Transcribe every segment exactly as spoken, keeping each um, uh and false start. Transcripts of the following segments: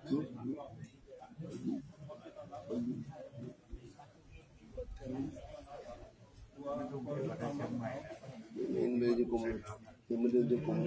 Ini dia juga. Yang benar dia pun.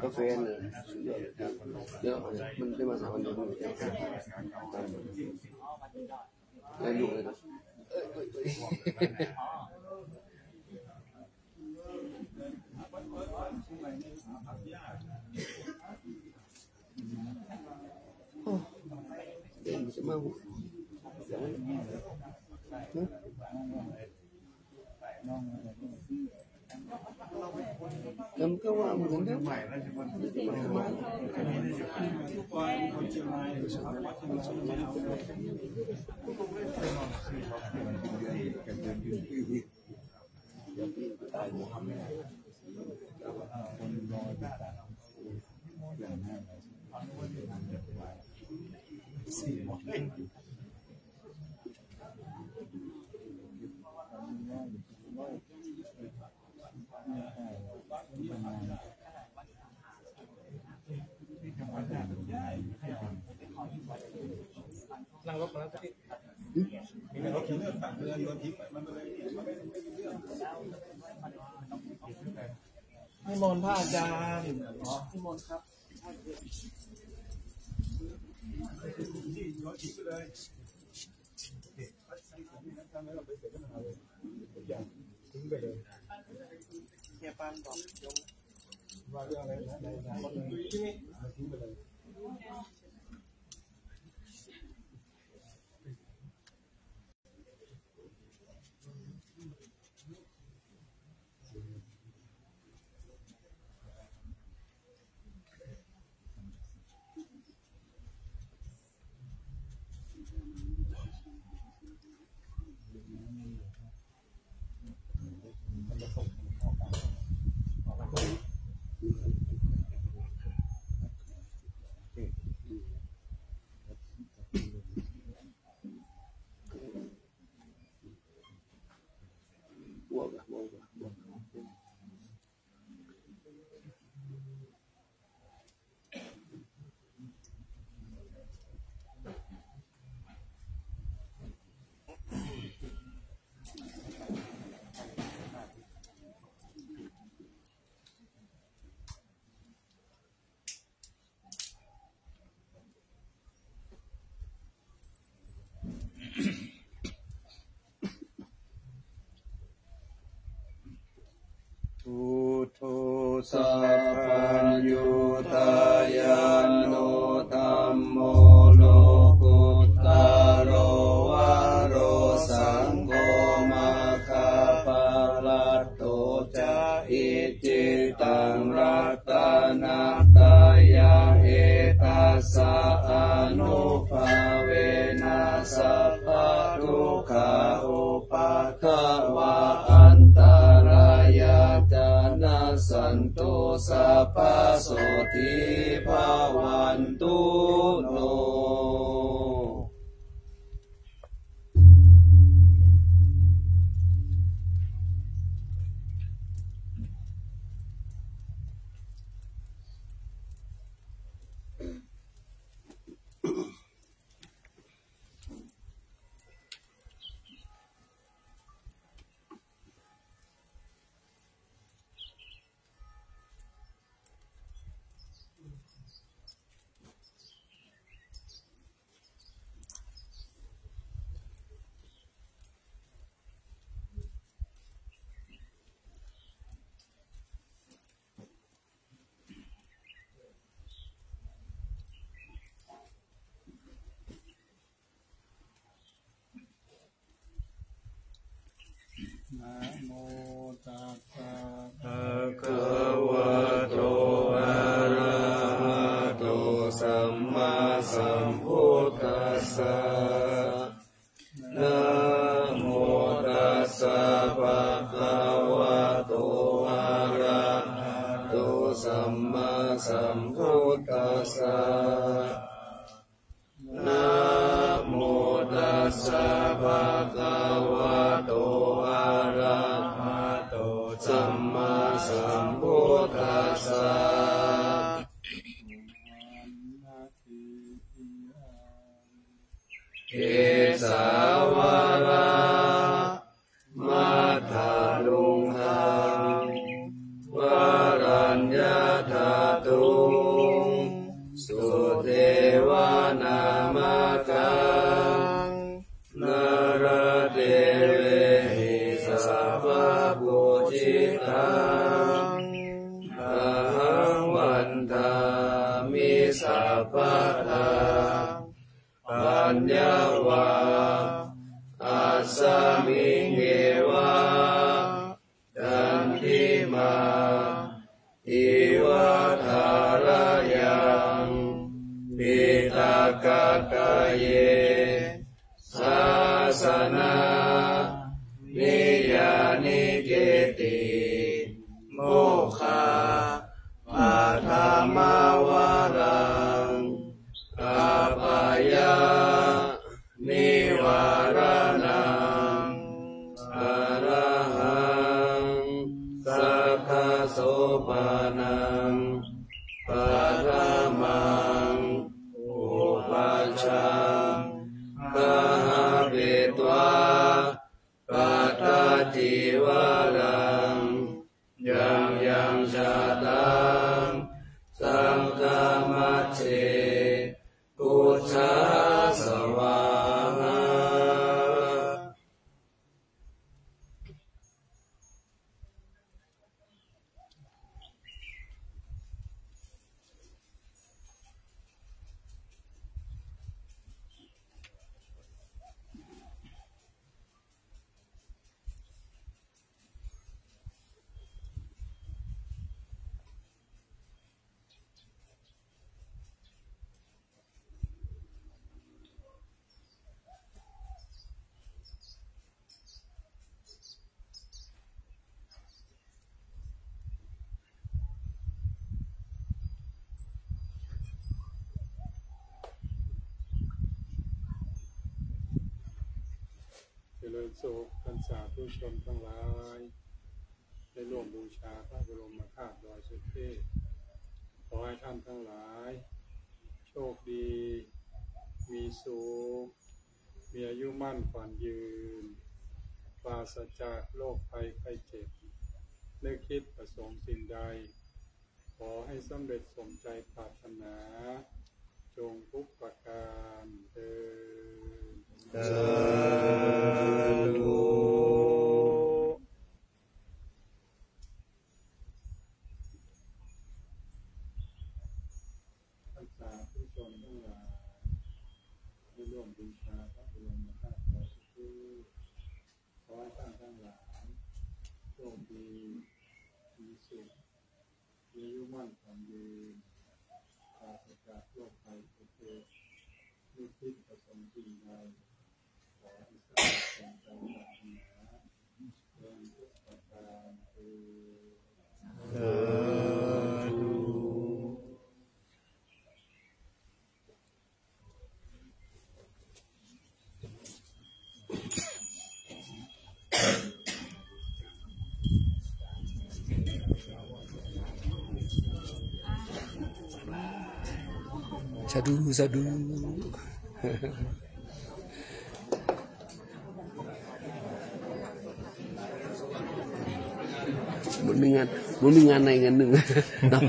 Kafé เนี่ย เดี๋ยวมันได้มาสามวันเดียวมัน แล้วอยู่เลยนะ เอ้ยเอ้ยเอ้ย โอ้ เดี๋ยวมันจะมา เดี๋ยวมัน หึ แล้วมันก็ว่าเหมือนเดิม นั่งรถมาแล้วสิ นิมนต์พระอาจารย์ นิมนต์ครับ เฮียปานบอกโยม ว่าเรื่องอะไรนะ ในอนาคตมันทิ้งไปเลย Buddho sabbaññutañāṇo, dhammo lokuttaro varo, saṅgho maggaphalaṭṭho ca, icchitaṃ ratanattayā, etassa anubbhāvena sabbadukkhā upaddavā antarāyā ca nassantu, sabbasotthī bhavantu no. sammāsambuddhassa. Namo tassa bhagavato arahato sammāsambuddhassa. Kesavāna matthaluṅgaṃ varaññadhātuṃ sudevanamakaṃ nāḷādevehi sabbapūjitaṃ ahaṃ vandāmi sabbadā. Paññā va asmiṃ eva candimā iva thārayaṃ piṭakattaye sāsanā niyyāniketi mokkhapaṭhamavaraṃ apāyanivāraṇaṃ arahaṃ sakkasopaṇaṃ paṭhamaṃ upajjhaṃ gahapetvā pattacīvaraṃ yaṃ yaṃ jātaṃ saṅghamajjhe buddhassa vāhaṃ. เจริญสุข ท่านสาธุชนทั้งหลาย ได้ร่วมบูชาพระบรมธาตุดอยสุเทพ ขอให้ท่านทั้งหลาย โชคดี มีสุข มีอายุมั่นขวัญยืน ปราศจากโรคภัยไข้เจ็บ นึกคิดประสงค์สิ่งใด ขอให้สำเร็จสมใจปรารถนา จงทุกประการเทอญ สาธุ ท่านสาธุชนทั้งหลาย ได้ร่วมบูชาพระบรมธาตุดอยสุเทพ ขอให้ท่านทั้งหลาย โชคดี มีสุข มีอายุมั่นขวัญยืน ปราศจากโรคภัยไข้เจ็บ นึกคิดประสงค์สิ่งใด ขอให้สำเร็จสมใจปรารถนา จงทุกประการเทอญ สาธุ สาธุ สาธุ บ่มีงาน บ่มีงานใดงานหนึ่ง เนาะ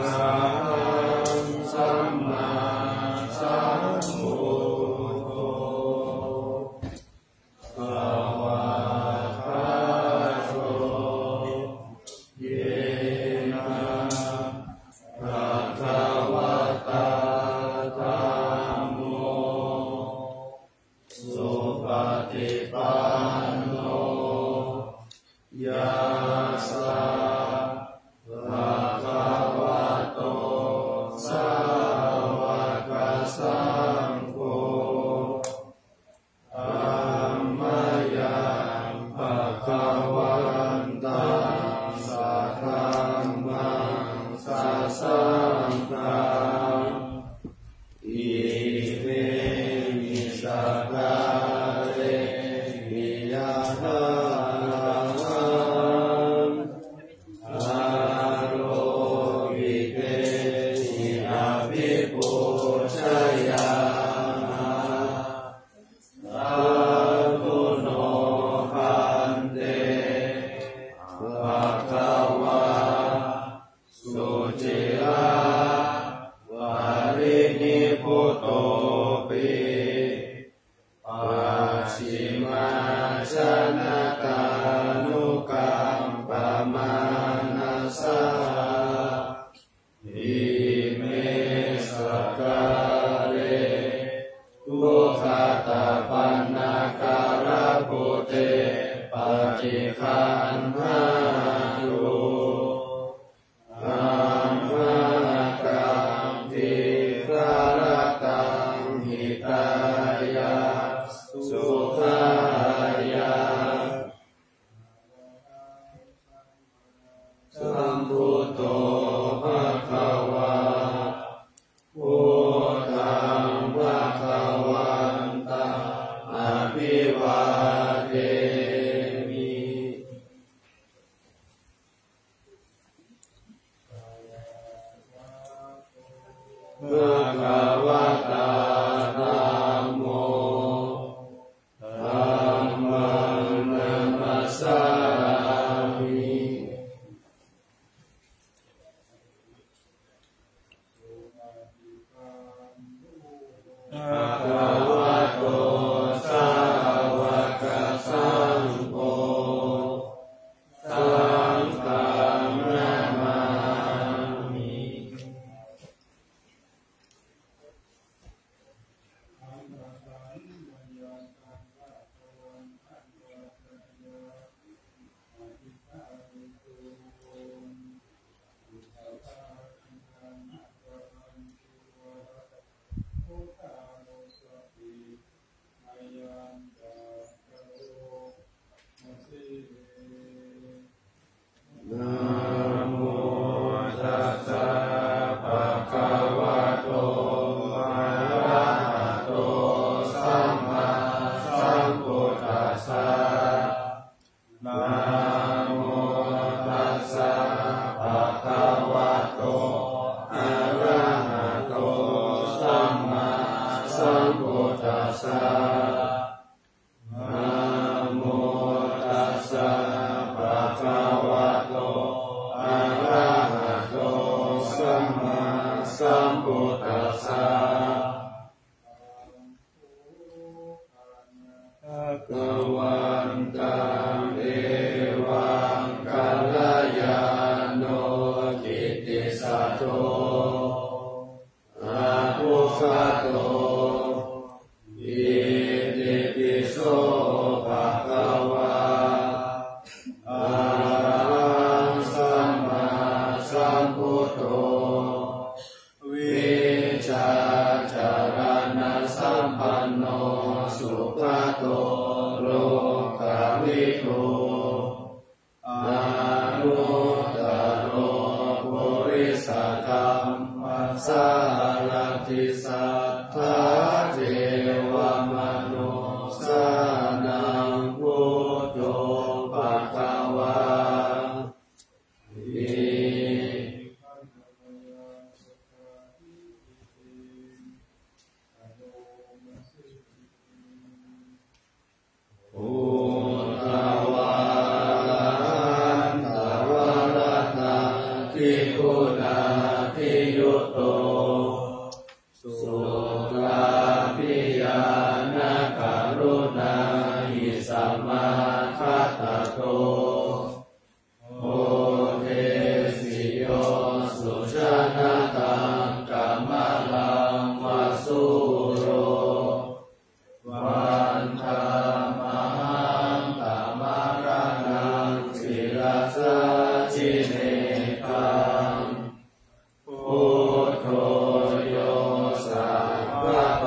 Arahaṃ sammāsambuddho bhagavā. Yena bhagavatā dhammo supaṭipanno, yassa bhagavato sāvakasaṅgho, tammayaṃ bhagavantaṃ sadhammaṃ sasaṅghaṃ, imehi sakkārehi yathārahaṃ āropitehi abhipūjayāma. Sādhu no bhante bhagavā suciraparinibbutopi pacchimājanatānukampamānasā ime sakkāre duggatapaṇṇākārabhūte paṭiggaṇhātu amhākaṃ dīgharattaṃ hitāya sukhāya. Sambuddho bhagavā, buddhaṃ bhagavantaṃ abhivādemi. Bhagavatā dhammo, dhammaṃ namassāmi. Bhagavato sāvakasaṅgho, saṅghaṃ namāmi. Namo tassa bhagavato arahato sammāsambuddhassa. Namo tassa bhagavato arahato sammāsambuddhassa. Namo tassa bhagavato arahato sammāsambuddhassa. Bhagavantaṃ evaṃ kalyāṇo kittisaddo abbhuggato. Itipi so bhagavā arahaṃ sammāsambuddho vijjā sārathi satthā devamanussānaṃ buddho bhagavāti. Uddhavārahaṃ dvādasākārattarattadiguṇābhiyutto suddhābhiñāṇakaruṇāhi samāgatatto bodhesi yo sujanataṃ kamalaṃ va sūro vandāmahaṃ tamaraṇaṃ sirasā jinendaṃ. Buddho yo sabbapāṇīnaṃ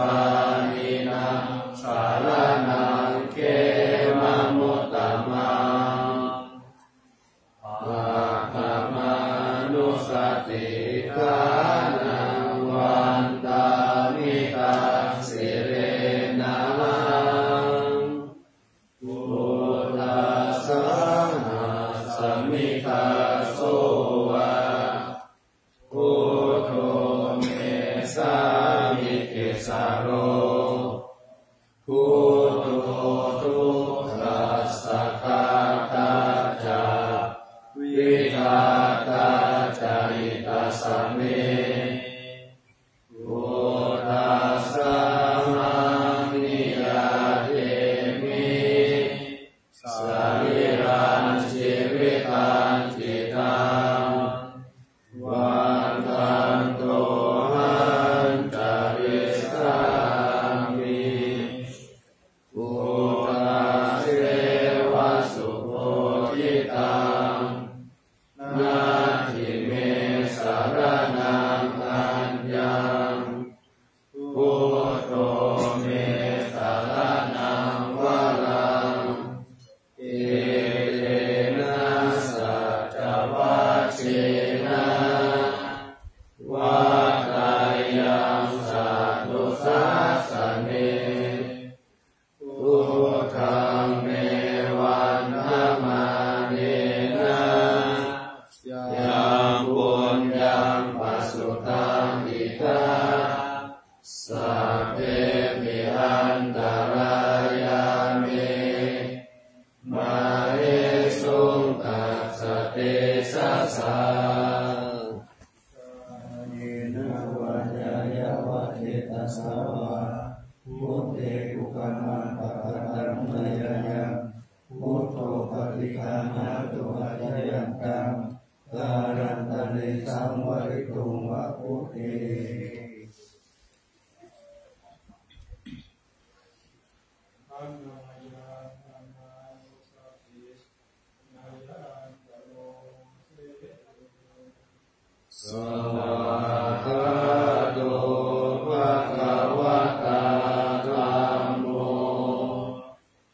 saraṇaṃ khemamuttamaṃ paṭhamānussatiṭṭhānaṃ vandāmi taṃ sirenahaṃ. Buddhassāhasmi dāso va buddho me sāmikissaro. Buddho dukkhassa ghātā ca vidhātā ca hitassa me. Buddhassāhaṃ niyyādemi sarīrañjīvitañcidaṃ. Vandantohaṃ carissāmi buddhaseva subodhitaṃ. Natthi me saraṇaṃ aññaṃ, buddho me saraṇaṃ varaṃ. Etena saccavajjena vaḍḍheyyaṃ satthu sāsane. Buddhaṃ me vandamānena yaṃ puññaṃ pasutaṃ idha, sabbepi antarāyā me māhesuṃ tassa tejasā. Kāyena vācāya va cetasā vā, buddhe kukammaṃ pakataṃ mayā yaṃ, buddho paṭiggaṇhatu accayantaṃ, kālantare saṃvarituṃ va buddhe. Svākkhāto bhagavatā dhammo,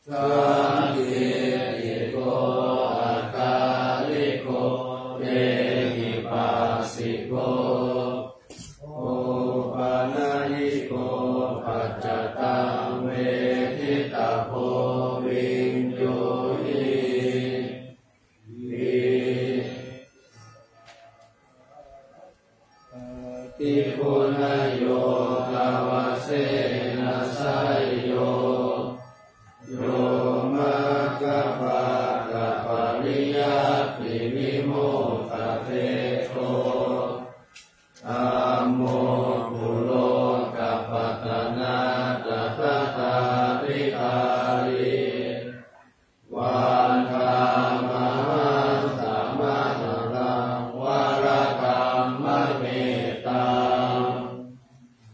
sandiṭṭhiko akāliko ehipassiko, opanayiko paccattaṃ veditabbo viññūhīti. Itigunayogavasena seyyo, yo maggapākapariyattivimokkhadeco, dhammo kulokapatanā tathāṭikāri. Vandāmahaṃ tamaharaṃ varadhammamettaṃ.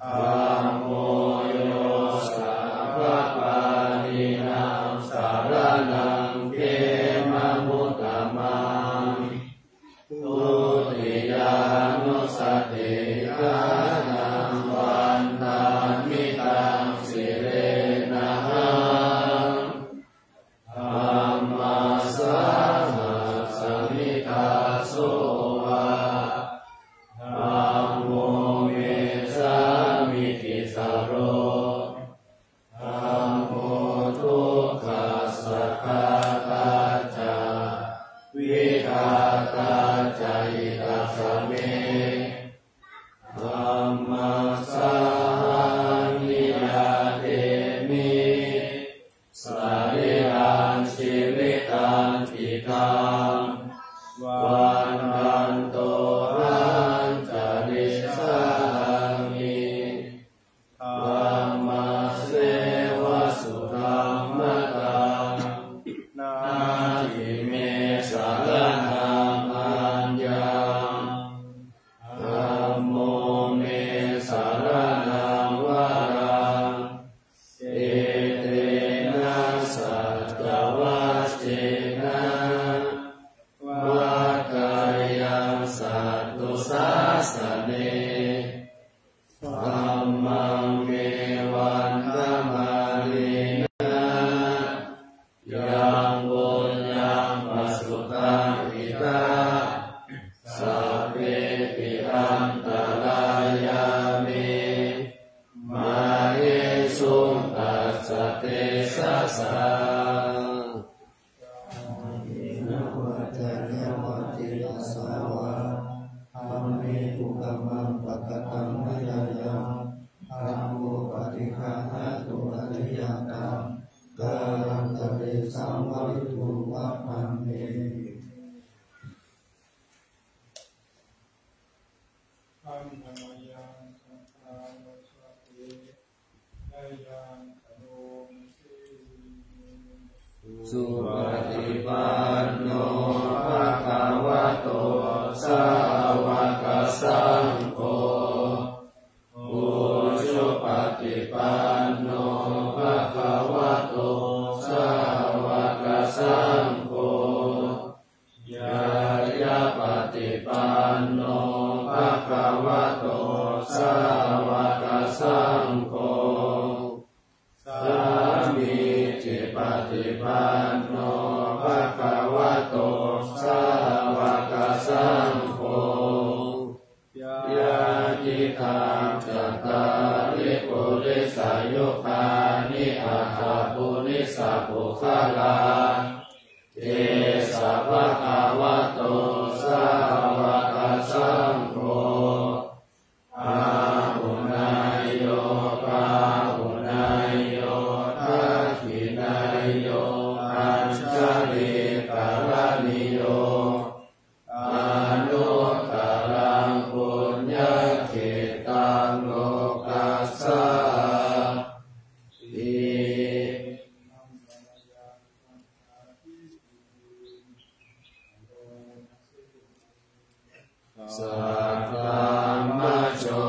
Dhammo yo sabbapāṇīnaṃ saraṇaṃ khemamuttamaṃ. Dutiyānussatiṭṭhānaṃ vandāmi taṃ sirenahaṃ. Dhammassāhasmi dāso va, dhammo Dhammassāhaṃ niyyādemi sarīrañjīvitañcidaṃ vandantohaṃ carissāmi dhammasseva sudhammataṃ. Natthi me saraṇaṃ aññaṃ, dhammo me saraṇaṃ varaṃ, etena saccavajjena vaḍḍheyyaṃ satthu sāsane. Dhammaṃ me vandamānena yaṃ puññaṃ pasutaṃ idha, sabbepi antarāyā me māhesuṃ tassa tejasā. Kāyena vācāya va cetasā vā, dhamme kukammaṃ pakataṃ mayā yaṃ, dhammo paṭiggaṇhatu accayantaṃ, kālantare saṃvarituṃ va dhamme. Supaṭipanno bhagavato sāvakasaṅgho, ujupaṭipanno bhagavato sāvakasaṅgho, ñāyapaṭipanno bhagavato sāvakasaṅgho, sāmīcipaṭipanno bhagavato sāvakasaṅgho, yadidaṃ cattāri purisayugāni aṭṭha purisapuggalā, esa bhagavato sāvakasaṅgho, āhuneyyo pāhuneyyo dakkhiṇeyyo añjalikaraṇīyo, anuttaraṃ puññakkhettaṃ lokassāti. Saddhammajo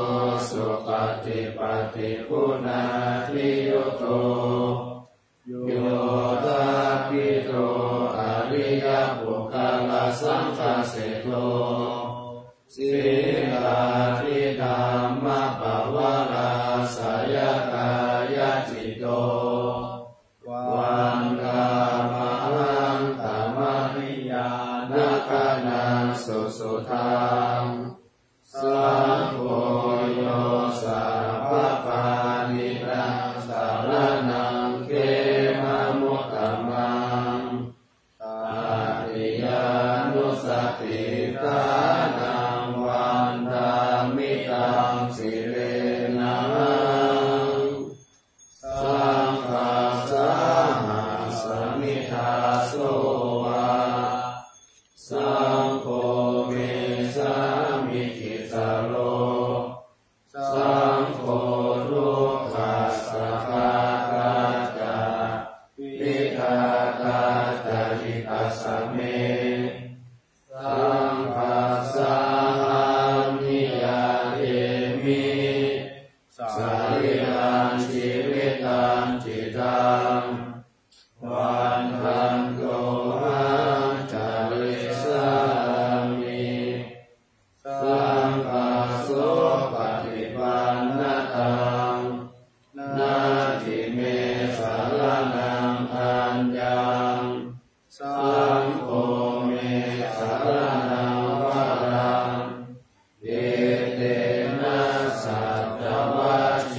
supaṭipattiguṇādiyutto, yoṭṭhabbidho ariyapuggalasaṅghaseṭṭho, sīlādidhammapavarāsayakāyacitto, vandāmahaṃ tamariyāna gaṇaṃ susuddhaṃ. Saṅgho yo sabbapāṇīnaṃ saraṇaṃ khemamuttamaṃ, tatiyānussatiṭṭhānaṃ vandāmi taṃ sirenahaṃ. Saṅghassāhasmi dāso va, saṅgho me sāmikissaro, saṅgho dukkhassa ghātā ca vidhātā ca hitassa me. Saṅghassāhaṃ niyyādemi sarīrañjīvitañcidaṃ vandantohaṃ carissāmi. Saṅghassopaṭipannataṃ natthi me saraṇaṃ aññaṃ, saṅgho me saraṇaṃ varaṃ, etena saccavajjena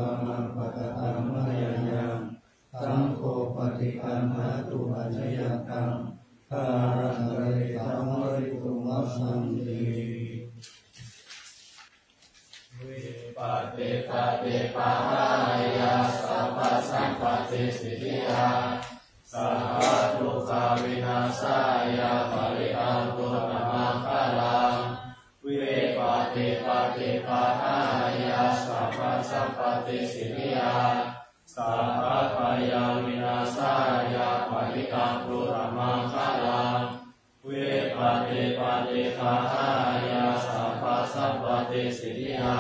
Sammappaṭikatammayā yaṃ, saṅgho paṭiggaṇhatu accayantaṃ, kālantare saṃvarituṃ va santi. Vipattipaṭibāhāya sabbasampattisiddhiyā, sabbarogavināsāya parittaṃ brūtha maṅgalaṃ. Vipattipaṭibāhāya sabbasampattisiddhiyā, sabbabhayavināsāya parittaṃ brūtha maṅgalaṃ. Vipattipaṭibāhāya sabbasampattisiddhiyā,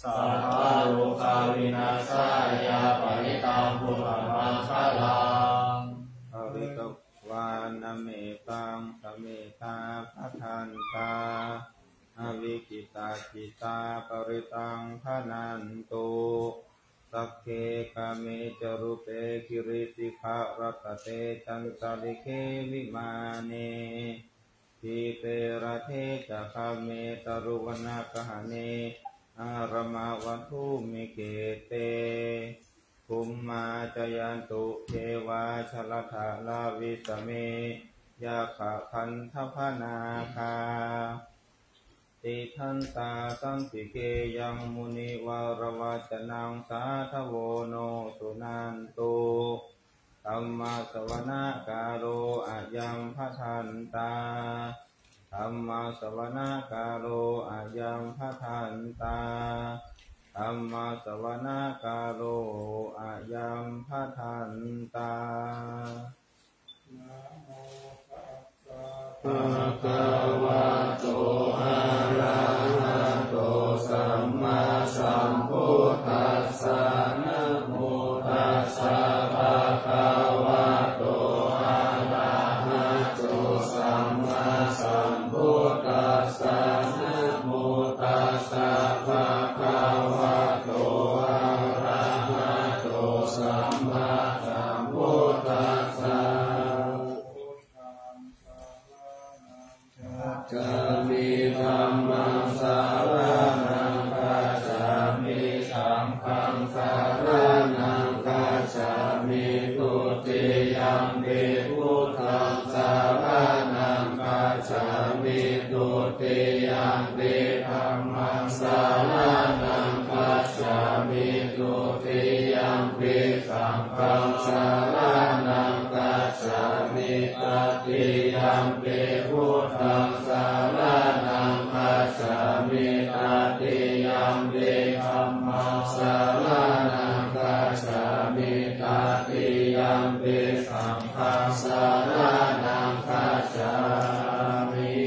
sabbarogavināsāya parittaṃ brūtha maṅgalaṃ. Pharitvāna mettaṃ samettā bhadantā, avikkhittacittā parittaṃ bhaṇantu. Sagge kāme ca rūpe girisikharataṭe cantalikkhe vimāne, dīpe raṭṭhe ca gāme taruvanagahane arāmavatthumhi khette, bhummā cāyantu devā jalathalavisame yakkhagandhabbanāgā, tiṭṭhantā santike yaṃ munivaravacanaṃ sādhavo no suṇantu. Dhammassavanakālo ayambhadantā. Dhammassavanakālo ayambhadantā. Dhammassavanakālo ayambhadantā. Bhagavato arahato sammāsambuddhassa. Namo tassa bhagavato arahato sammāsambuddhassa. Namo tassa bhagavato arahato sammāsambuddhassa. Gacchāmi. Dhammaṃ saraṇaṃ gacchāmi. Saṅghaṃ saraṇaṃ gacchāmi. Dutiyampi buddhaṃ saraṇaṃ gacchāmi. Dutiyampi dhammaṃ saraṇaṃ gacchāmi. Dutiyampi saṅghaṃ saraṇaṃ gacchāmi. Tatiyampi buddhaṃ saraṇaṃ gacchāmi. Tatiyampi dhammaṃ saraṇaṃ gacchāmi. Tatiyampi saṅghaṃ saraṇaṃ gacchāmi.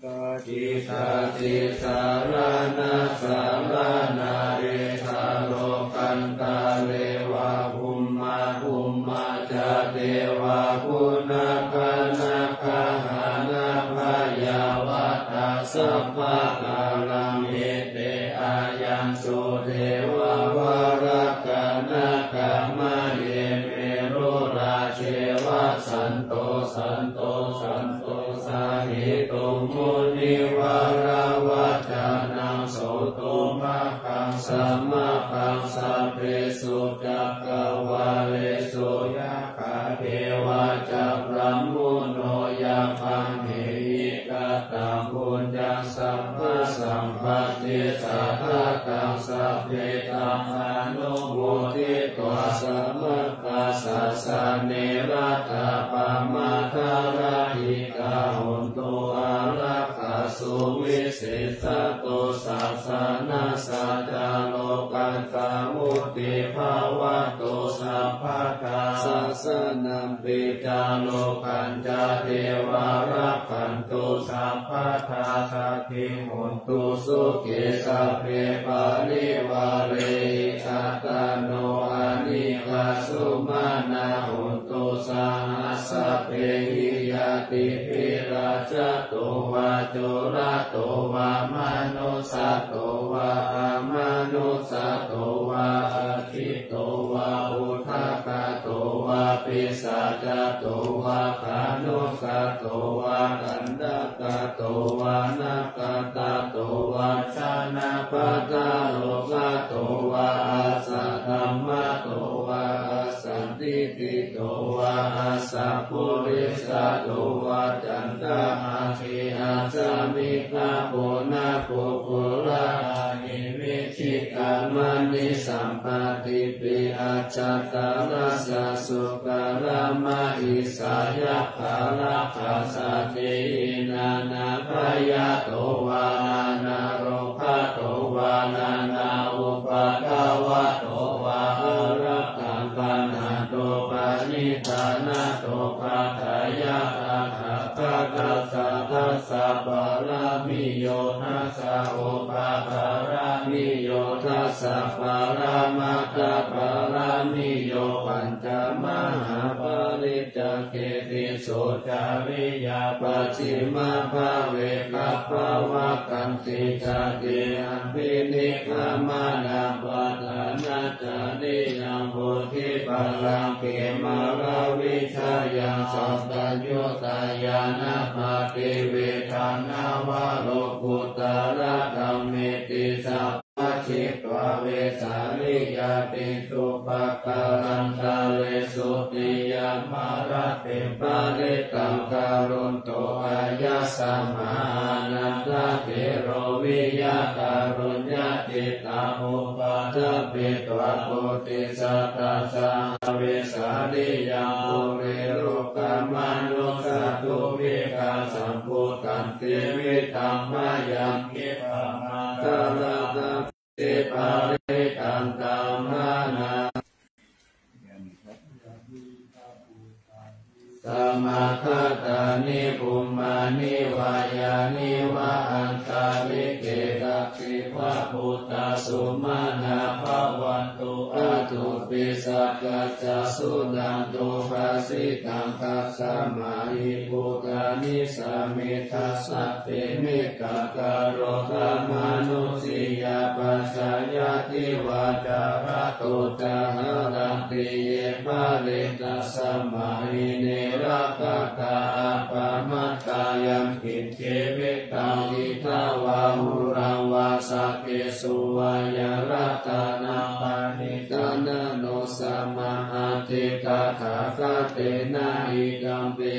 Saṅghaṃ tiṭṭhaṃ tisaraṇaṃ saraṇaṃ. Etha lokantare va bhummā bhummā ca devā bhummā ca devā bhummā ca devā nāgā nāgā hānābhayā vā tā sabbakālaṃ. Ete āyantu devā varakkhanā gāma ye merurāje vasanto santo santo sahetuṃ munivaravacanaṃ sotumaggaṃ samaggaṃ sabbesu cakkavāḷesu yakkhā devā ca brahmuno yaṃ amhehi kataṃ puññaṃ sabbasampatti sādhakaṃ sabbe taṃ anumoditvā samagga sāsane ratā pamādarahitā hontu ārakkhā suvisesatu sāsanassa ca lokassa vuḍḍhī bhavatu sabbadā. Sāsanampi ca lokañca devā rakkhantu sabbadā saddhiṃ hontu sukhī sabbe parivārehi attano anīghā sumanā hontu saha sabbehi ñātibhi rājato vā corato vā manussato vā amanussato vā aggito vā udakato vā pisācato vā khāṇukato vā kaṇṭakato vā nakkhattato vā Sanāpatto rogato vā asaddhammato vā asandiṭṭhito vā asappurisato vā candamāgī asmigghago nāgo gorakkhi vichikamaṇi sampaṭipi ajjhattaracchasūkaramahisayakkharakkhasādīhi nānābhayato vā nānārogato vā nānāupaddavato vā ārakkhaṃ gaṇhantu. Paṇidhānato paṭṭhāya tathāgatassa dasa pāramiyo dasa upapāramiyo dasa paramatthapāramiyo pañca mahāpariccāge tisso cariyā pacchimabhave gabbhāvakkantiṃ jātiṃ abhinikkhamanaṃ padhānacariyaṃ bodhipallaṅke māravijayaṃ sampañño ñāṇappaṭivedhaṃ nava lokuttaradhammeti sabbā jīvā vesāliyā tīsu pākārantaresu tiyāmarattiṃ parittaṃ karonto āyasmā ānandatthero viya kāruññacittaṃ upaṭṭhapetvā bodhisattāssa vesāliyaṃ pure rogāmanussadubbhikkhasambhūtaṃ tividhaṃ bhayaṃ khettaṃ parittaṃ taṃ mahāsamaggāthāni bhummāni vā yāni va antalikkhe sabbeva bhūtā sumanā bhavantu athopi sakkacca suṇantu bhāsitaṃ. Tasmā hi bhūtā nisāmetha sabbe mettā karotha mānusiyā pajāya divā ca ratto ca haranti ye baliṃ. Tasmā hi ne rakkhatha appamattā yaṃ kiñci vittaṃ idha vā huraṃ vā saggesu vā yaṃ ratanaṃ paṇītaṃ na no samaṃ atthi tathāgatena idampi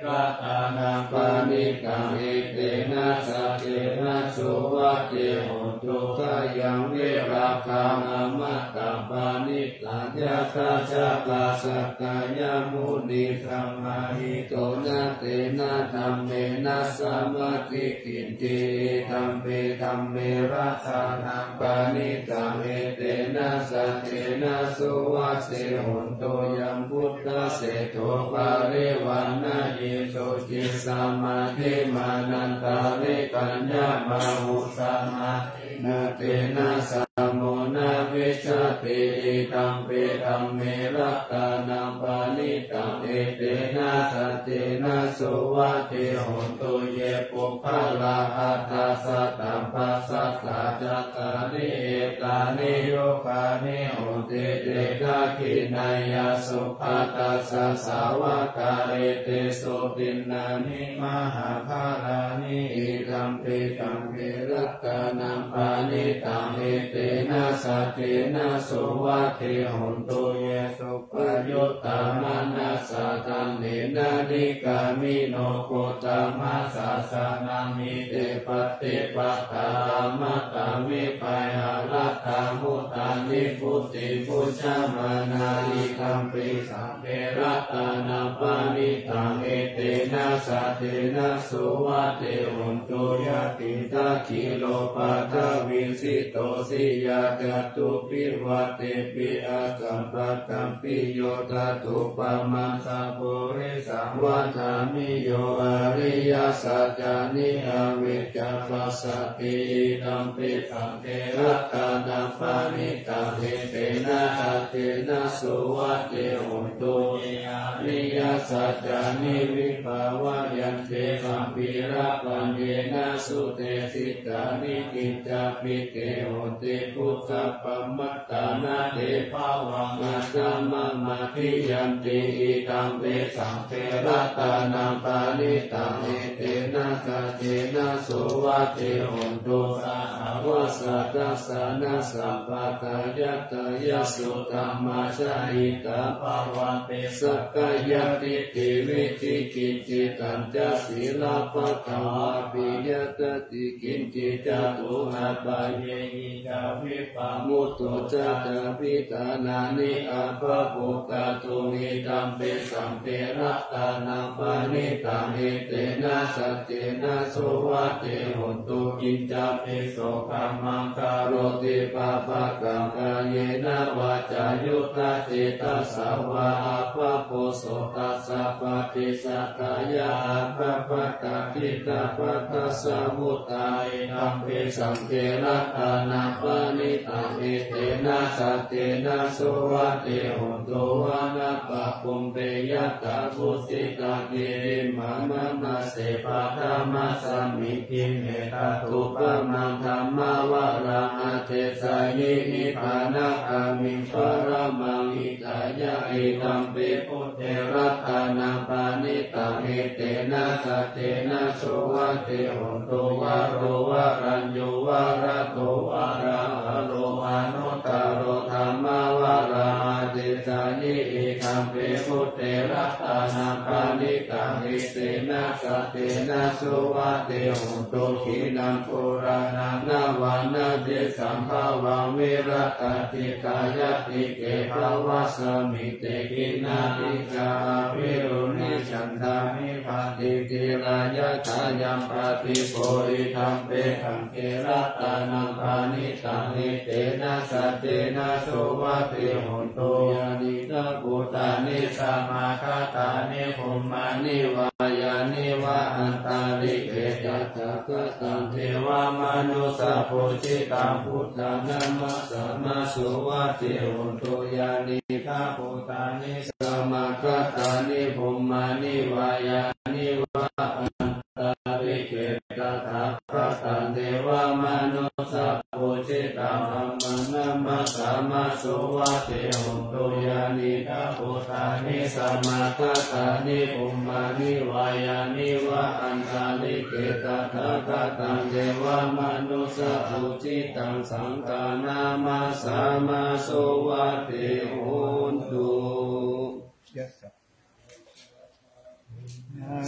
ratanaṃ paṇītaṃ etena saccena suvatthi hotu. Khayaṃ virāgaṃ amataṃ paṇītaṃ yadajjhagā sakyamunī samāhito na tena dhammena samatthi kiñci idampi dhamme ratanaṃ paṇītaṃ etena saccena suvatthi hotu. Yaṃ buddhaseṭṭho parivaṇṇayī suciṃ samādhimānantarikaññamāhu samādhinā tena samo na vijjati idampi dhamme ratanaṃ paṇītaṃ etena saccena suvatthi hotu. Ye puggalā aṭṭha sataṃ pasaṭṭhā cattāri etāni yugāni honti te dakkhiṇeyyā sugatassa sāvakā etesu dinnāni mahapphalāni idampi dhamme ratanaṃ paṇītaṃ etena saccena suvatthi hotu. Ye suppayuttā manasā daḷhena nikkāmino gotamasāsanamhi te pattipattā amataṃ vigayha laddhā mudhā nibbutiṃ bhuñjamānā idampi saṅghe ratanaṃ paṇītaṃ etena saccena suvatthi hotu. Yadi dakkhiṇo paṭhaviṃ sito siyā catubbhi vātepi asambādhaṃ piyo tathūpamaṃ sappurisaṃ vadāmi yo ariyasaccāni avecca passati idampi saṅghe ratanaṃ paṇītaṃ etena saccena suvatthi hotu. Ye ariyasaccāni vibhā bhāvayanti gambhīrapaññena sudesitāni, kiñcāpi te honti dukkhappamattā, na te bhavaṃ aṭṭhamamādiyanti. Idampi saṅghe ratanaṃ paṇītaṃ, etena saccena suvatthi hotu. Sahāvassa dassanasambhadāya, tayassu dhammā jahitā bhavanti, sakkāyadiṭṭhi vicikicchitañca, sīlabbataṃ vāpi yadatthi kiñci, catūhapāyehi ca vippamutto, cattābhiṭhānāni abhabbukato. Idampi saṅghe ratanaṃ paṇītaṃ, etena saccena suvatthi hotu. Kiñcāpi so kammaṃ karoti pāpakaṃ, kāyena vācāyuda cetasā vā, abhabbo so tassa paṭicchadāya, abhabbatā diṭṭhapadassa vuttā. Idampi saṅghe ratanaṃ paṇītaṃ, etena saccena suvatthi hotu. Vanappagumbe yathā phussitagiriṃ, mānamase paṭhamasmiṃ khine, tathūpamaṃ dhammavaraṃ atisayi. Idha nāgāmiṃ paramaṃ hitāya, idampi buddhe ratanaṃ paṇītaṃ, etena saccena suvatthi hotu. Varo varaññū varado varāharo, anuttaro dhammavaraṃ atisayi. Idampi buddhe ratanaṃ paṇītaṃ, etena saccena suvatthi hotu. Khīṇaṃ purāṇaṃ navaṃ natthi sambhavaṃ, virattacittāyatike bhavasmiṃ, te khīṇabījā avirūḷhichandā, nibbanti dhīrā yathāyampadīpo. Idampi saṅghe ratanaṃ paṇītaṃ, etena saccena suvatthi hotu. Yānīdha bhūtāni samāgatāni, bhummāni vā yāni va antalikkhe, tathāgataṃ devamanussapūjitaṃ, buddhaṃ namassāma suvatthi hotu. Yānīdha bhūtāni samāgatāni, bhummāni vā yāni va antalikkhe, tathāgataṃ devamanussapūjitaṃ, dhammaṃ namassāma suvatthi hotu. Yānīdha bhūtāni samāgatāni, bhummāni vā yāni va antalikkhe, tathāgataṃ devamanussapūjitaṃ, saṅghaṃ namassāma suvatthi hotu.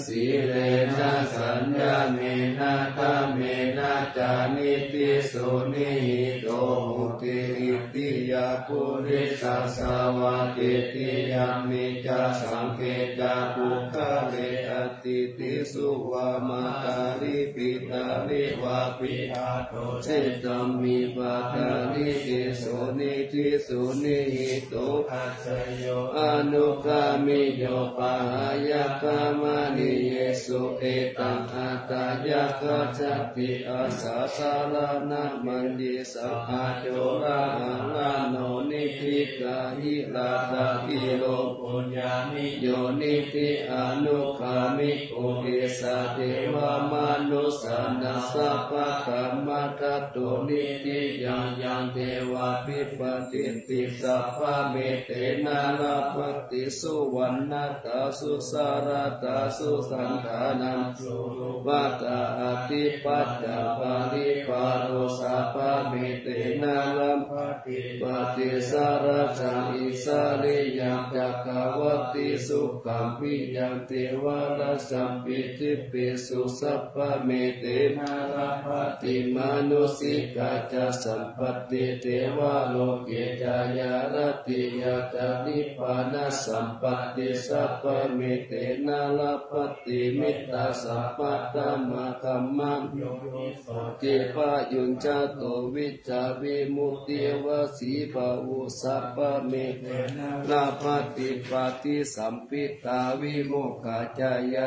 Sīlena saññamena dhammena ca niṭṭhitaṃ suniṭṭhitaṃ hoti. Iti yaṃ purisaṃ sāvakā tiyaṃ me ca saṅghe ca puggalā atthi tesu vā mātali pitāli vā piṭṭhato cetāmi paṭhani tesu niṭṭhitaṃ suniṭṭhitaṃ āccayo anugāmiyo pahāya kamaniyesu etaṃ atthāya gacchati. Assa saraṇamanye saṃ acoraṃ araṇo niṭṭhitaṃ gilānaṃ gilāno puññāniyo niṭṭhi anugāmiko esa devamanussānaṃ sabbadhammadaṭṭho niṭṭhitaṃ yaṃ devā vipatitthi sabbamete na labhati suvaṇṇatā sujaātā sugandhā nāma surupa ca ādhipattiparibhāro sabbamete na labhati paṭisarasaṃ isariyaṃ cakkavatti sukhaṃ piyaṃ devarajjampi dibbesu sabbamete na labhati manussika ca sampatti devaloke ca yā ratiyā ca nibbānasampatti sabbamete na labhati mettāsampadaṃ maggam yo vimuccipaññato vijjā vimutti vajjī bhavo sabbamete na labhati paṭisambhidāvimokkhaṃ ca yā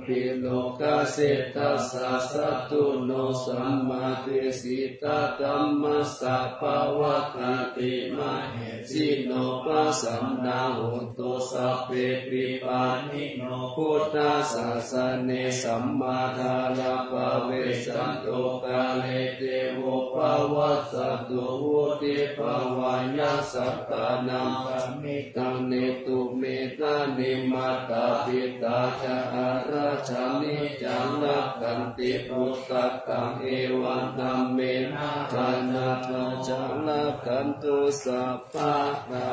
Sabbītihaṃ pi lokaseṭṭhassa sādhuno sammādesitā dhammassa pavatthanti mahesino. Pasannā hontu sabbepi pāṇino buddhasāsane. Sammā dhāraṃ pavecchanto kāle devo pavassatu vuḍḍhibhāvāya sattānaṃ pami taṃ netu medaniṃ. Mātā pitā ca atrajaṃ niccaṃ rakkhanti puttakaṃ evaṃ dhammena dānattā ca rakkhantu sabbadā.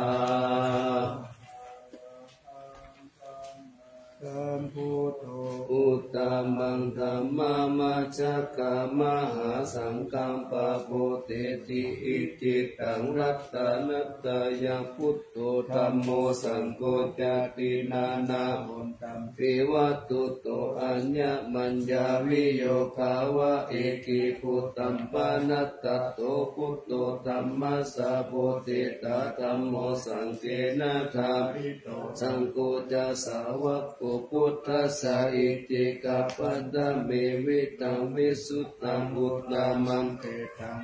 Buddho uttamaṃ dhammamajjhakamahā saṅghaṃ pabodheti icchitaṃ ratanattayā. Buddho dhammo saṅgho cāti nānā hontampevadutto aññamaññaviyogā va ekibhūtaṃ panattato. Buddho dhammassa bodhiṭṭhā dhammo saṅghena damito saṅgho ca sāvako buddhassa icchikappadamevidaṃ visuddhaṃ uttamaṃ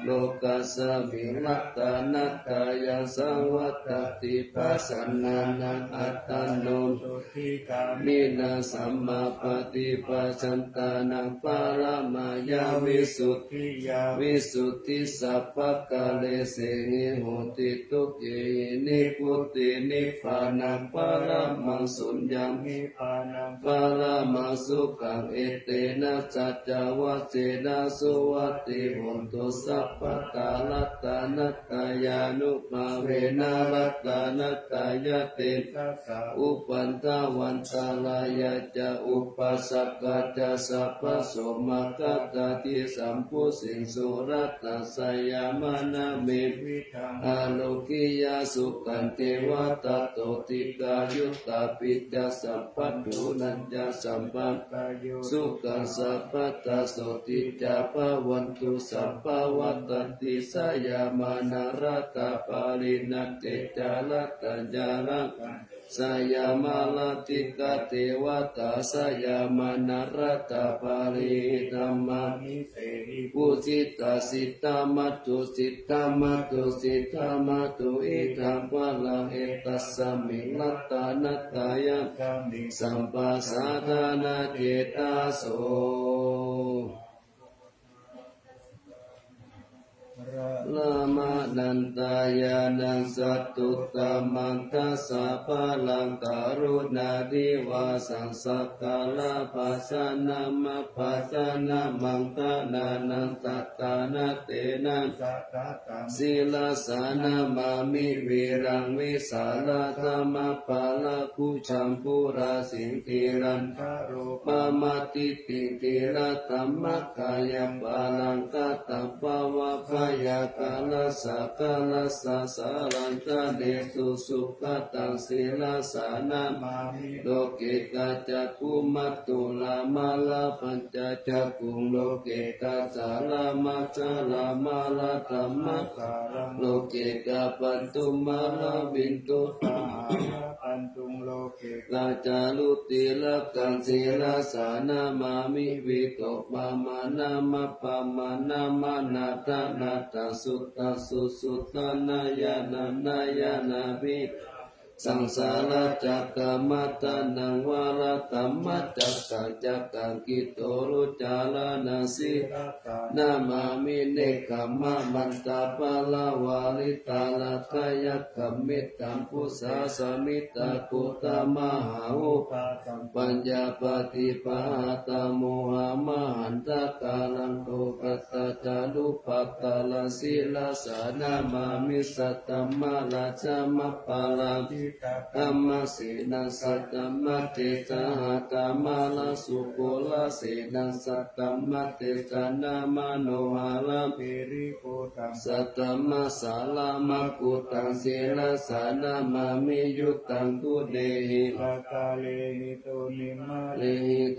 lokassāmiṃ ratanattayasavattati. pasannānaṃ attano sotthi gāminā sammāpaṭipajjantānaṃ paramāya visuddhiyā visuddhisabbakāresehi hoti tukkehi nibbutiṃ nibbānaṃ paramaṃ suññaṃ nibbānaṃ paramaṃ sukhaṃ etena saccavajjena suvatthi hontu sabbadā ratanattayānubhāvena ratanattayatejasā upaddavaṃ antarāyā ca upaddavā ca sabbaso maṅgalatthisaṅghuṃ sīsu ratanattayamānā me ārogyasukhaṃ deva tato dīghāyutā piṭṭhasampadaṃ ca sabbaṃ sukhaṃ sabbadā sotthī ca bhavantu sabbā vatthanti jayamānā ratapālinā te ca ratanattayarakkhaṃ jayamānā dīghā devatā jayamānā ratapāli dhammā pūjitā siddhamātu siddhamātu siddhamātu idaṃ balaṃ etasmiṃ ratanattayasmiṃ sabbasatthānaṃ etaso. Brahmānantañāṇaṃ sattuttamaṃ dasabalaṃ karuṇādivasaṃ sakkāra bhāsanaṃ mappasānaṃ maṅgalānaṃ satthānaṃ tesaṃ sīlasā namāmi viraṃ vīsālaṃ dhammapallaṅkuṃ jambulā sīdiraṃ daro pamātitti dhīra dhammakāyapalaṃ kataṃ bhava bhayakālassa kālassa sarantanesu sugataṃ sīlasā namāmi loke kacakkhumā tulā mālā pañca cakkhuṃ loke kaccālamaccālā mālā dhammakāraṃ loke kapantu mālā vintu pahārā pantuṃ loke kaccālu tilakaṃ sīlasā namāmi vītopamāṇaṃ appamāṇaṃ anādhānatthaṃ suttaṃ susuttaṃ ñāṇaṃ ñāṇabhidhānaṃ saṃsāracakkhamaddhānaṃ varadhammacakkaṃ cakkaṃ khiḍḍo rūcāraṇaṃ sīlasā namāmi nekkhammamantaparamāraddhārakkhayakkhaṃ mettambusāsamittā gotamayhā ubhāsaṃ paññāpadīpahatthaṃ mohamahantakāraṃ oghatikkamanupaṭṭhānaṃ sīlasā namāmi saddhammaradhaṃ appamāṇaṃ dhammasenaṃ saddhammatejaṃ hatthamāraṃ sūkarasenaṃ saddhammatejaṃ manoharaṃ saddhammasāraṃ makkhuttaṃ sīlasā namāmi yuddhaṃ guṇehi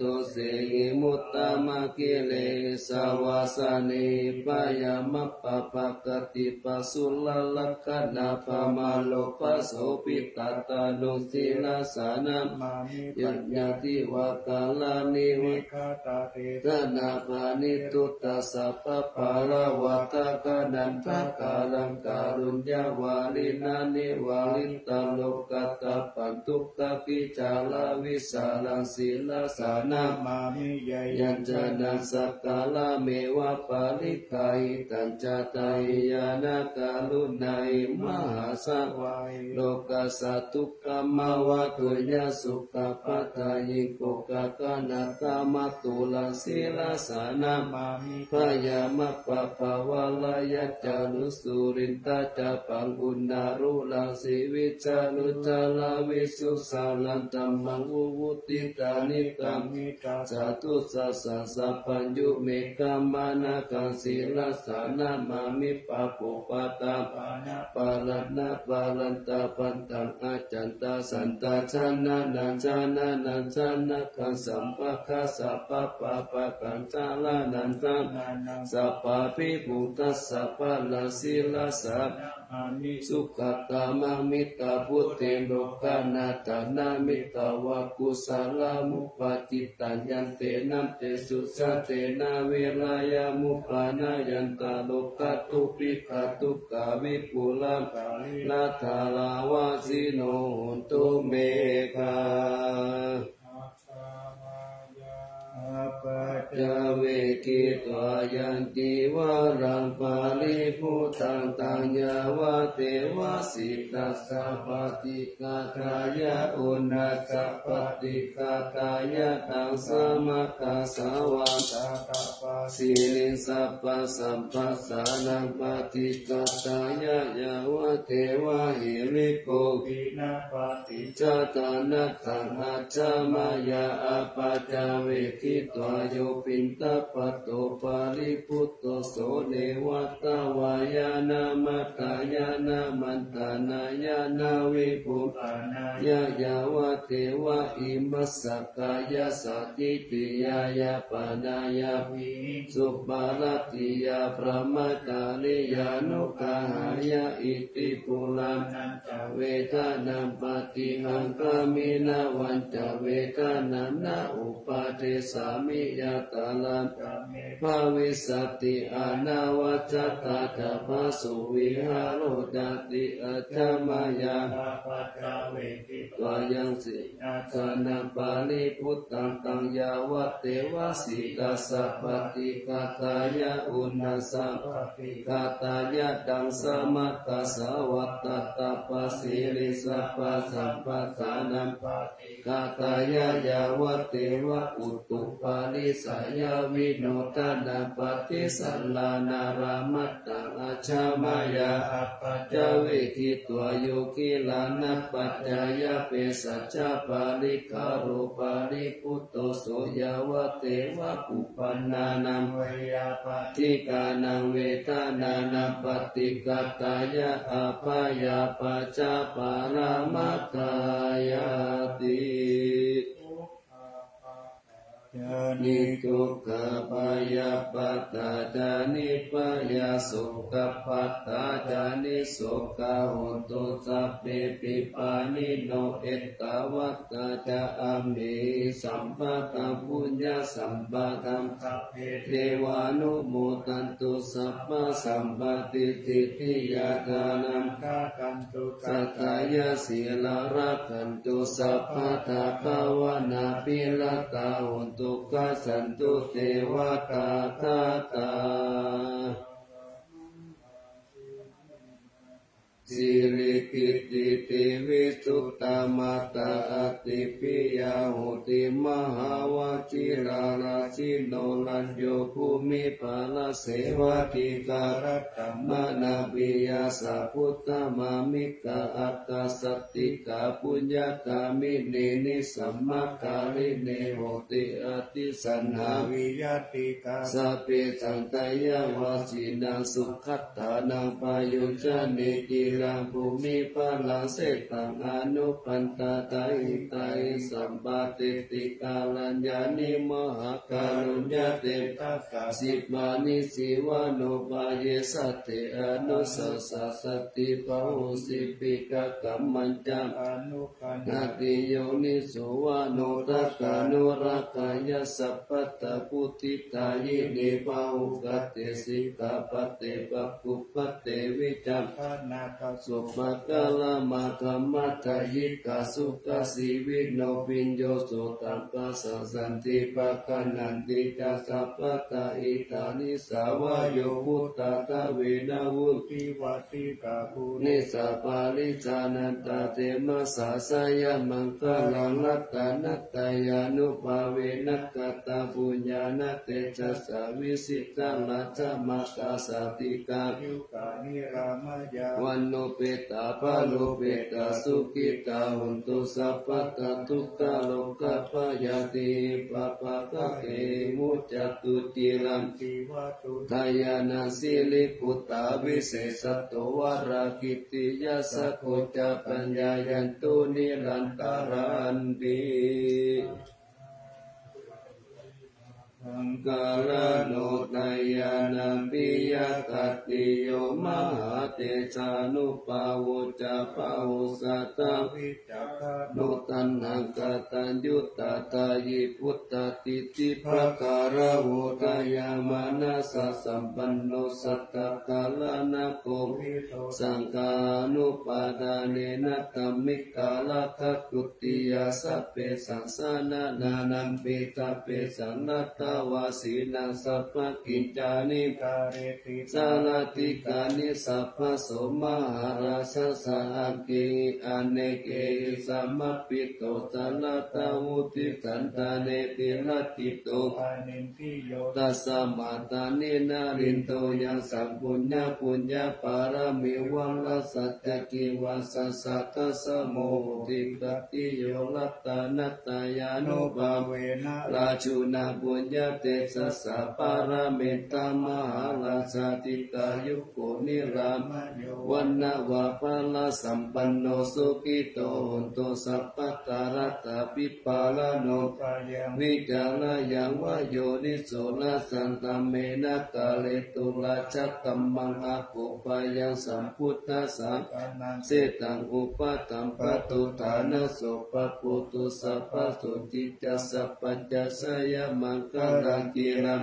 dosehi muttamaṅgalehi savāsanehi byāmappabhāgāti pasūnaṃ rakkhaṇappamalopāso piṭakattayuṃ sīlasā namāmi paññāti vākārāni vigatati dānaṃ paṇidhī uddhasabbā balavattā ganaṃ ṭhākāraṃ kāruññavāriṇā nivāritaṃ lokadhammaṃ dukkhābhicaraṃ vītarāmaṃ sīlasā namāmi yaṃ janasakkārameva paṇidhī hitañca dayyānaṃ karuṇāhi mahāsabhāhi lokassa dukkhamāva tuyhaṃ sukhaṃ padaṃ ikokkhaganatamattulaṃ sīlasā namāmi byāmappabhāvaṃ rājaguṇaṃ suriyaṃ tappamānaraṃ uṇṇāluṃ sīvijjāluṃ janamesu saraṃ dhammaṃ vivuttidāni kamiṃ sādhu sāsaṃ sabbaññu meghamānakaṃ sīlasā namāmi pāpūpatāpaṇṇaparaṃ nāparaṃ tapaṃ accantaṃ santānantañāṇantañāṇakaṃ sabbakāsapappāpakaṃ jalānaṃ jalānaṃ sabbābhibhūtasabbaraṃ sīlasā Sugatāmaṃ mittabuddhiṃ lokanāthaṃ namitvā kusalamuppakittaṃ. Yantena tesu sattena virayamupanāyantu rogā dubhikkā dukkā vipulā pariḷāhā dāvaggicakkamasanīva hontu me gā. Apaccavekkhitvā yaṃ cīvaraṃ paribhuttaṃ taṃ yāvadeva sītassa paṭighātāya uṇhassa paṭighātāya taṃ samaggasāvakā sīlissa pasamphassānaṃ paṭighātāya yāvadeva hirikopinapaṭi jātanatthaṃ ajja mayā apaccavekkhitvā yo piṇḍapāto paribhutto so neva davāya na madāya na maṇḍanāya na vibhūsanāya yāvadeva imassa kāyassa ṭhitiyā yāpanāya vihiṃsuparatiyā brahmacariyānuggahāya iti purāṇañca vedanaṃ paṭihaṅkhāmi navañca vedanaṃ na uppādessāmi yātrā ca me bhavissati anavajjatā ca phāsuvihāro cāti. Ajja mayā apaccavekkhitvā yaṃ sī nāsanaṃ paribhuttaṃ taṃ yāvadeva sītassa paṭighātāya uṇhassa paṭighātāya taṃ samaggasāvakā sīlissa pasamphassānaṃ paṭighātāya yāvadeva utuparissayavinodanapaṭisallānārāmatthaṃ ajja mayā apaccavekkhitvā yo gilānapaccayabhesajjaparikkhāro paribhutto so yāvadeva uppannānaṃ veyyābādhikānaṃ vedanānaṃ paṭighātāya abyāpajjhaparamatāyāti. Ca niddukkhā bhayappattā ca nibbhayā sokappattā ca nissokā hontu sabbepi pāṇino. Ettāvatā ca amhehi sambhataṃ puññasampadaṃ sabbe devānumodantu sabbasampattisiddhiyā. Dānaṃ dadantu saddhāya sīlaṃ rakkhantu sabbadā bhāvanābhiratā hontu gacchantu devatāgatā. Sirikittidīvisuddhā mātā Āccattapāya hoti mahāvajirārājino rājo bhūmipālasevādikāratthamānā piyassa puttadhāmikā aṭṭhāsaṭṭhikā puññagāminī nisammakālini hoti abhisannaviyatikā sabbe sattayavajjino sugatānaṃ payojjhani ciraṃ bhūmipālaṃ setaṃ anupaṇḍatāhi tāhi sampatiṭṭhi kāraññāni mahākāruññacittaka sibbāni jīvanupāyesate anussasati bāhuṃ sipikakamañca anupaṇḍati yoniso manodakkhanurakkhāya sabbattha vuḍḍhidāyini bāhugaṭe sikkhāpade pakkhu pate veccaphanattha suppakaramaggamadayikā sukhajīvino bhiyyo sotaṃ passasanti paggaṇhanti ca sabbadā. Idāni ca vā yo bhūtā dvena vuṭṭhivādikā purisa parijānantakhemaṃ jayamaṅgalaṃ ratanattayānubhāvena kataṃ puññaṃ na tejasā vijitā rājamātā jātikā yugā niramayā vaṇṇupetā balupetā sukhitā hontu sabbadā dukkharogabhayā tinapākaraṇā muccantu ciraṃ. Dāyanā siriputtā visesato varā kittiyā sakko ca paññāyanto nirantaranti. maṅgalāno. Ñāṇañāṇapiyakattiyo mahātejānubhāvo ca bahusattāvi cakkhuno taṇhaṅkaraṃ taññuṃ tadāyi buddhadiṭṭhibhākarāgaṃ vūhāya manasā sampanno sattakallaṇakovido saṅghānupādānena taṃ vikāraggaṃ dutiyā sabbesaṃ janānānaṃ pedabesaṃ laddhāvāsinaṃ sabbakiñcāni sārathikāni sabbaso mahārājassa aggehi anekehi samāhito ca laddhā vuḍḍhī santane tilakkhito anindriyo tasmā dāni narindo yaṃ saṅghuññā puññapāramī vāsā ca kivāsā saha tasmo hohi pattiyo ratanattayānubhāvena rājuna puññatejasā pāramī tā mahārājā dīghāyu ko nirāmayo vaṇṇavanto balāsampanno sukhito hotu sabbadā. Laddhāpi pārano byayaṃ vicārayaṃ vā yoniso rājadhammena kāretu rājadhammaṃ akobhayaṃ sambuddhassa sanaṃ sitaṃ upaṭṭhampato ṭhānaso pāpūto sabbasotthī ca sabbañca jayamaṅgalaṃ. Khīlaṃ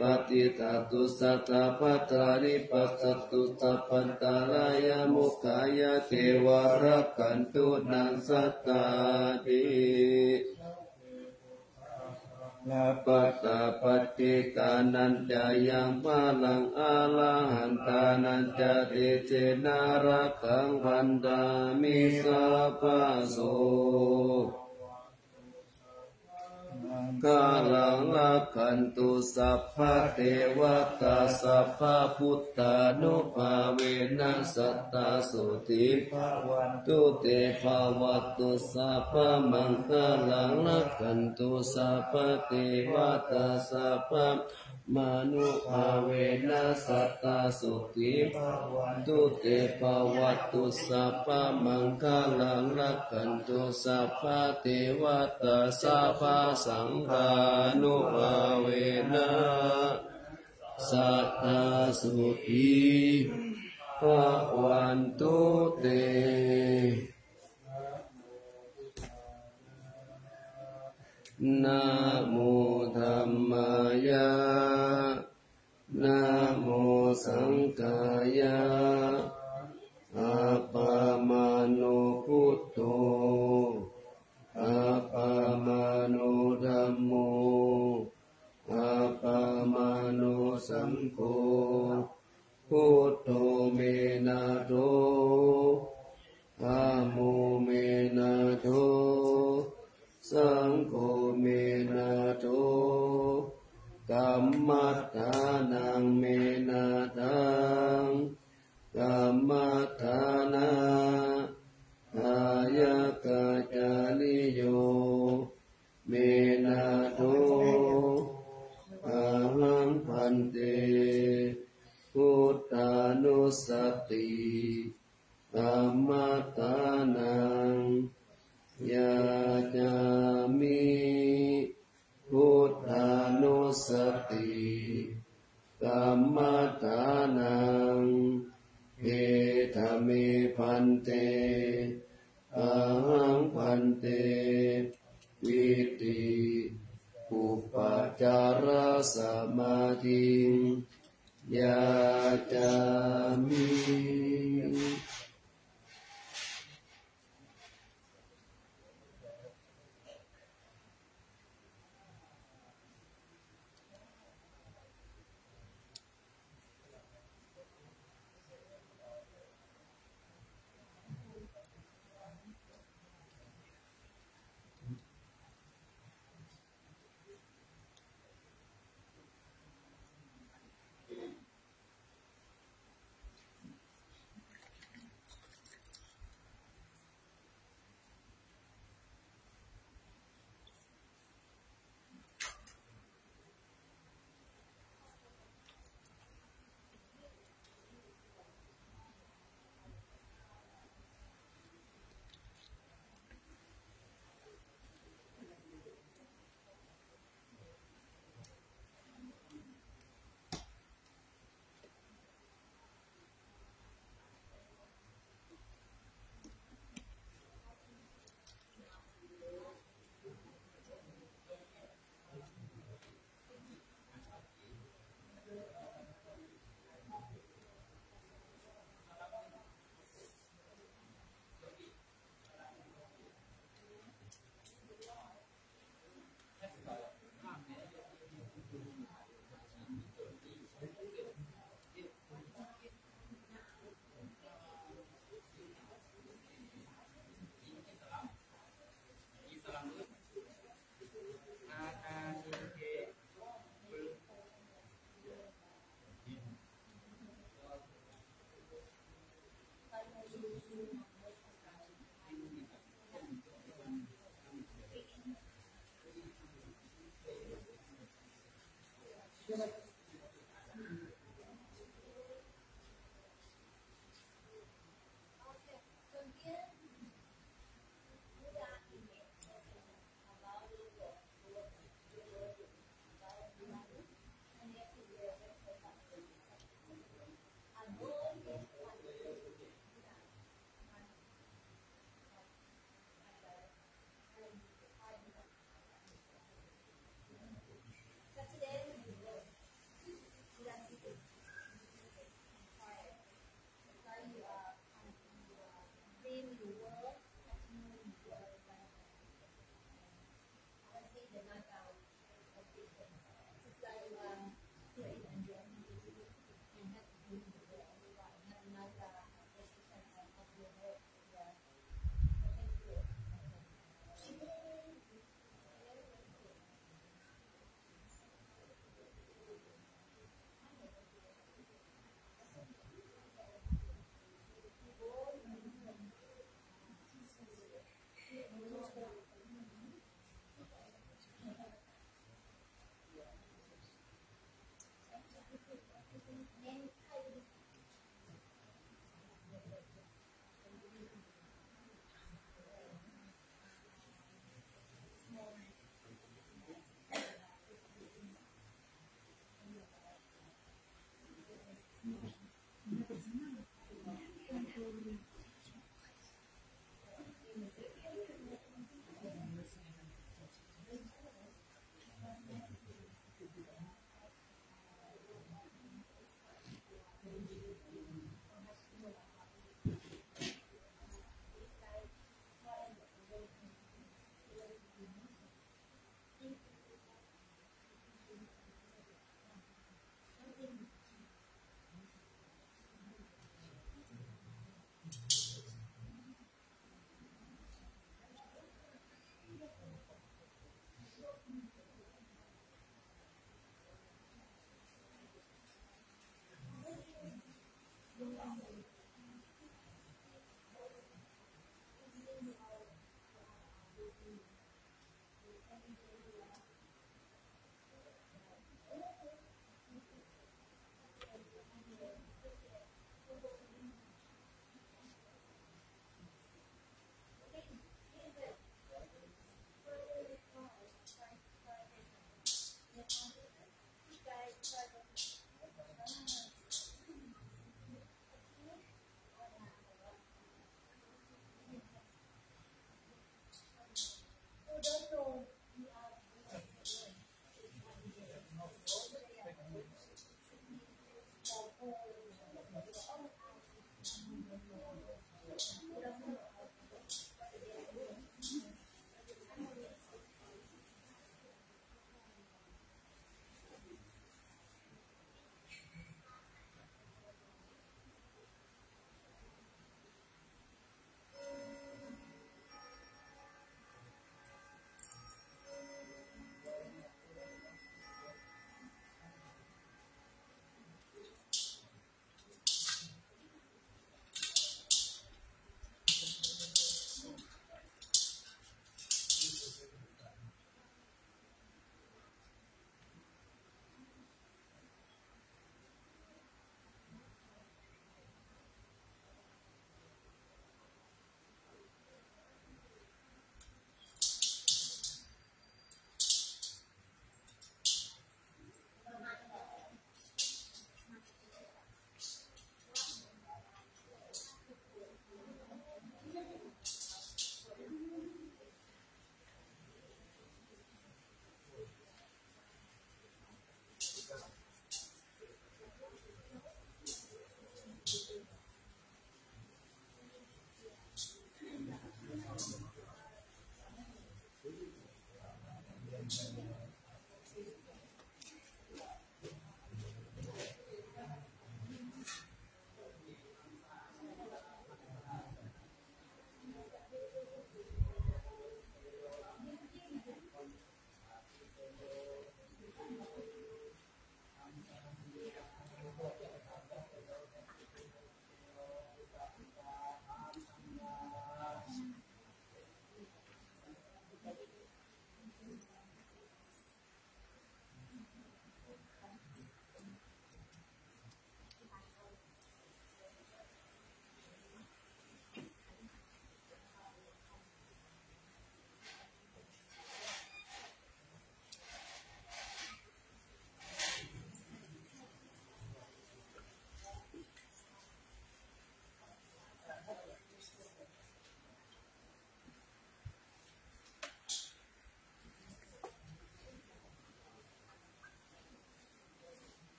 patiṭṭhatu satta bhaddāni paccantu sabbantarāyā mokkhaṃ yā devā rakkhantu naṃ sadā ti. Labhantapaccekānañca yaṃ balaṃ arahantānañca tejena rakkhaṃ bandhāmi sabbaso. Maṅgalaṃ rakkhantu sabbadevatā sabbabuddhānubhāvena sadā sotthī bhavantu te. Bhavatu sabbamaṅgalaṃ rakkhantu sabbadevatā sabbadhammānubhāvena sadā sotthī bhavantu te. Bhavatu sabbamaṅgalaṃ rakkhantu sabbadevatā sabbasaṅghānubhāvena sadā sotthī bhavantu te. Namo dhammāya, namo saṅghāya. Appamāṇo buddho, appamāṇo dhammo, appamāṇo saṅgho. Buddho me nātho, dhammo me nātho, saṅgho me nātho. Kammaṭṭhānaṃ me nāthaṃ, kammaṭṭhānadāyakācariyo me nātho. Ahaṃ bhante buddhānussati kammaṭṭhānaṃ yācāmi. Buddhānussati kammaṭṭhānaṃ. Etha me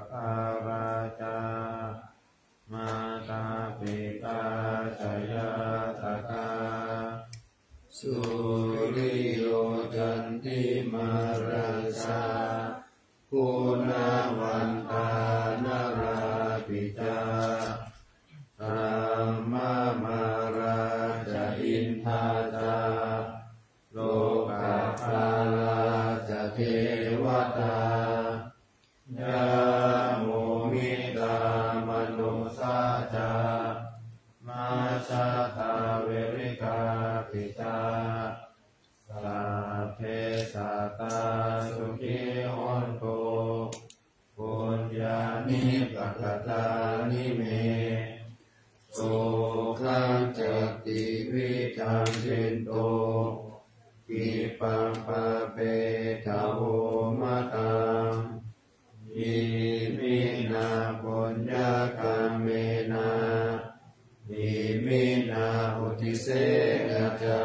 Pāpārā ca mātā pitā ca ñātakā, suriyo candimā rājā, guṇavantā narāpi ca, brahmamārā ca indā ca, lokapālā ca devatā, yamo mittā manussā ca, majjhattā verikāpi ca, sabbe sattā sukhī hontu, puññāni pakatāni me, sokhaṃ cattivijaṃ cintu, khippaṃ pāpetha vo mataṃ, iminā puññakammena, iminā uddisena ca,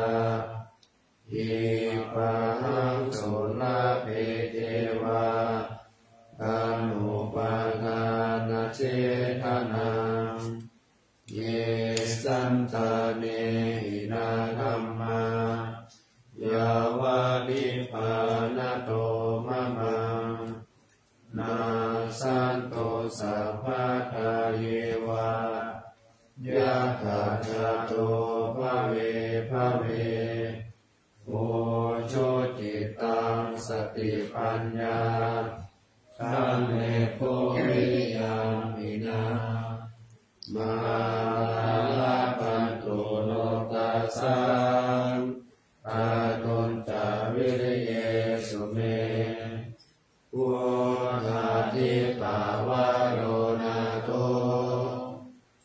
khippāhaṃ sulabhe ceva, taṇhupādānachedanaṃ, ye santāne hinā dhammā, yāva nibbānato mamaṃ, nassantu sabbadā yeva, yattha jāto bhave bhave, ujucittaṃ satipaññā, sallekho viriyamhinā, mārā labhantu nokāsaṃ, kātuñca viriyesu me, buddhādhipavaro nātho,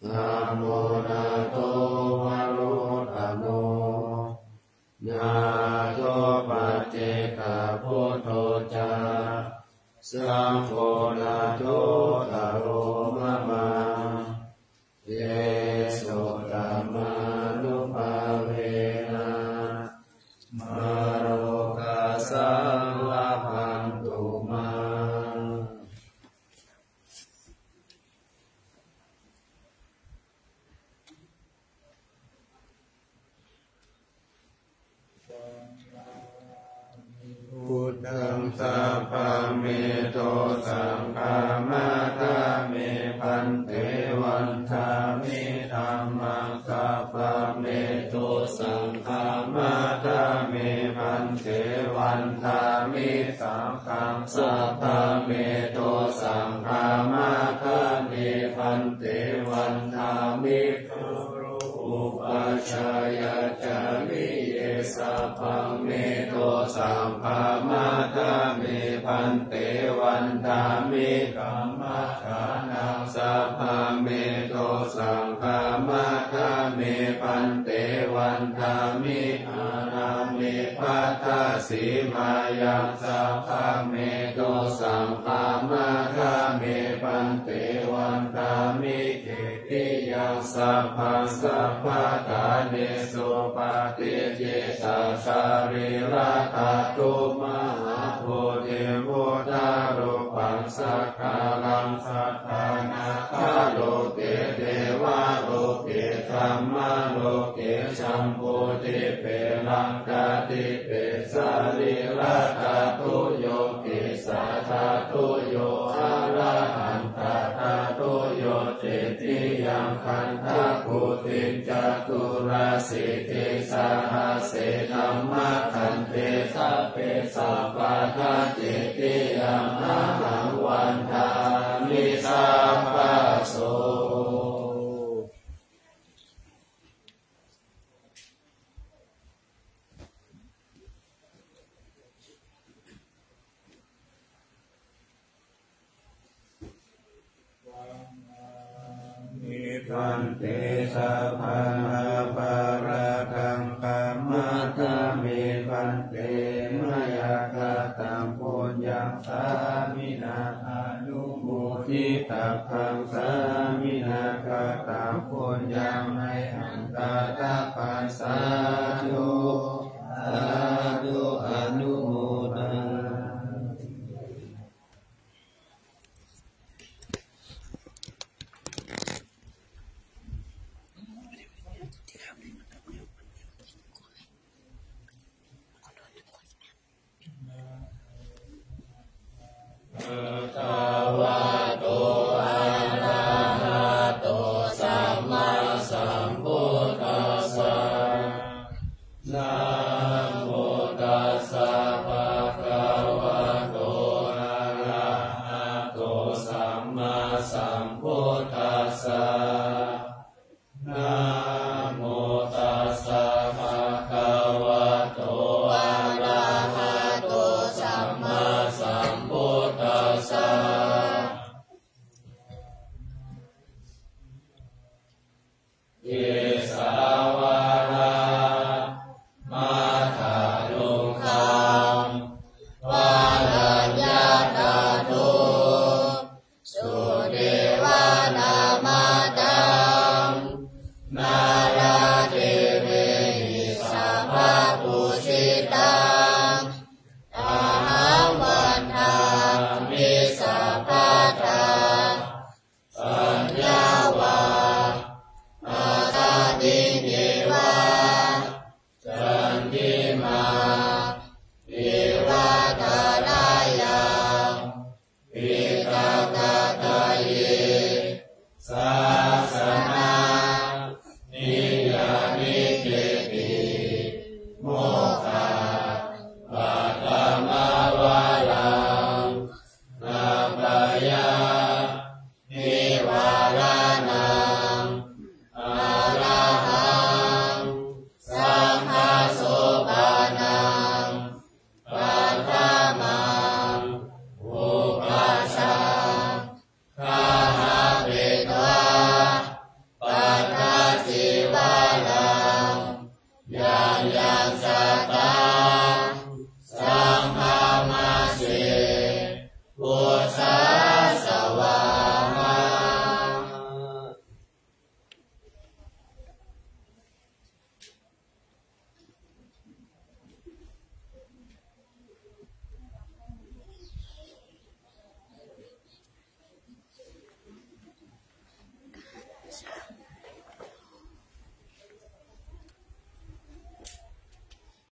dhammo nātho varuttamo, nātho paccekabuddho ca, saṅgho nāthottaro mamaṃ, tesottamānubhāvena, mārokāsaṃ labhantu mā. Buddhaṃ sabbaṃ me dosaṃ khamatha me bhante, vandāmi dhammaṃ sabbaṃ me dosaṃ khamatha me bhante, vandāmi saṅghaṃ sabbaṃ me dosaṃ khamatha me bhante, vandāmi guru upajjhāyācariye sabbaṃ me dosaṃ khamatha me bhante, vandāmi kammaṭṭhānaṃ sabbaṃ me dosaṃ khamatha me bhante, vandāmi ārāme pattha sīmāyaṃ sabbaṃ me dosaṃ khamatha me bhante, vandāmi cetiyaṃ sabbaṃ sabbaṭṭhāne supatiṭṭhitā sārīradhātu mahābodhiṃ buddharūpaṃ sakkāraṃ satthā nāgaloke devaloke brahmaloke jambudīpe laṅkādīpe sārīradhātuyo kesādhātuyo arahan- tadhātuyo cetiyaṃ gandhakuṭiṃ caturāsītisahasse dhammakkhandhe sabbe sabbattha cetiyaṃ ahaṃ vandāmi sabbaso. Bhante sabbaṃ aparādhaṃ khamatha me bhante, mayā kataṃ puññaṃ sāminā anumoditabbaṃ, sāminā kataṃ puññaṃ mayhaṃ dātabbaṃ, sādhu sādhu anumodāmi. sambuddhassa. Namo tassa bhagavato arahato sammāsambuddhassa.